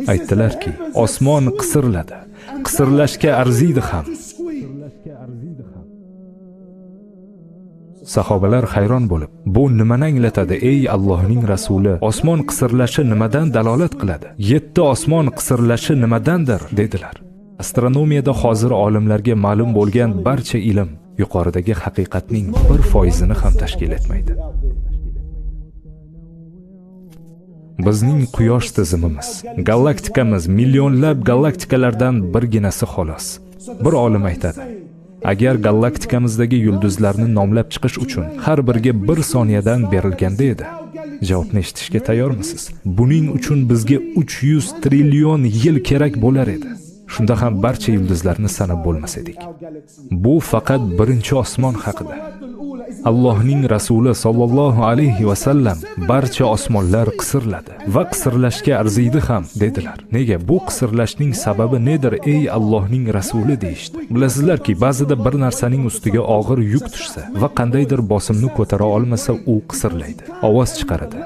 Aytdilarki, osmon qisirladi. Qisirlashga arziydi ham. Sahobalar hayron bo'lib, bu nimani anglatadi ey Allohning rasuli? Osmon qisirlashi nimadan dalolat qiladi? 7 osmon qisirlashi nimadandir dedilar. Astronomiyada hozir olimlarga ma'lum bo'lgan barcha ilm yuqoridagi haqiqatning 1%ni ham tashkil etmaydi. Bizning quyosh tizimimiz, galaktikamiz millionlab galaktikalardan birginasi xolos. Bir olim aytadi, agar galaktikamizdagi yulduzlarni nomlab chiqish uchun har biriga 1 soniyadan berilganda edi. Javobni eshitishga tayyormisiz? Buning uchun bizga 300 trillion yil kerak bo'lar edi. Shunda ham barcha yulduzlarni sanab bo'lmas edik. Bu faqat birinchi osmon haqida. Allohning rasuli sollallohu alayhi va sallam barcha osmonlar qisirladi va qisirlashga arziydi ham dedilar. Nega? Bu qisirlashning sababi nedir ey Allohning rasuli deyishdi. Bilasizlarki, ba'zida bir narsaning ustiga og'ir yuk tushsa va qandaydir bosimni ko'tara olmasa, u qisirlaydi, ovoz chiqaradi.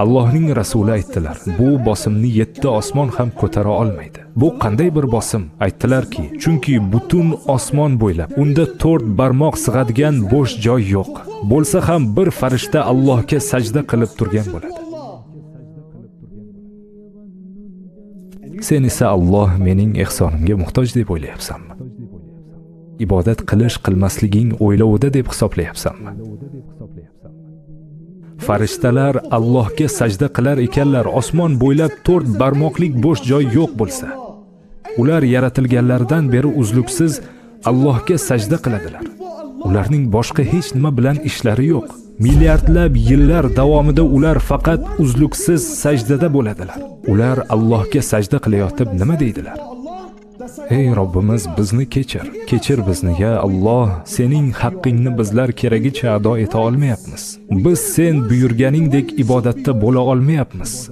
Allohning rasuli aytdilar, bu bosimni 7 osmon ham ko'tara olmaydi. Bu qanday bir bosim? Aytdilarki, chunki butun osmon bo'ylab unda 4 barmoq sig'adigan bo'sh joy yo'q. Bo'lsa ham bir farishta Allohga sajda qilib turgan bo'ladi. Sen esa Alloh mening ehsonimga muhtoj deb o'ylayapsanmi? Ibodat qilish qilmasliging o'ylovida deb hisoblayapsanmi? Farishtalar Allohga sajda qilar ekanlar, osmon bo'ylab 4 barmoqlik bo'sh joy yo'q bo'lsa, ular yaratilganlaridan beri uzluksiz Allohga sajda qiladilar. Ularning boshqa hech nima bilan ishlari yo'q. Milliardlab yillar davomida ular faqat uzluksiz sajdada bo'ladilar. Ular Allohga sajda qilayotib nima deydilar? Ey Robbimiz, bizni kechir, kechir bizni ya Alloh, sening haqqingni bizlar keragicha ado eta olmayapmiz. Biz sen buyurganingdek ibodatda bo'la olmayapmiz.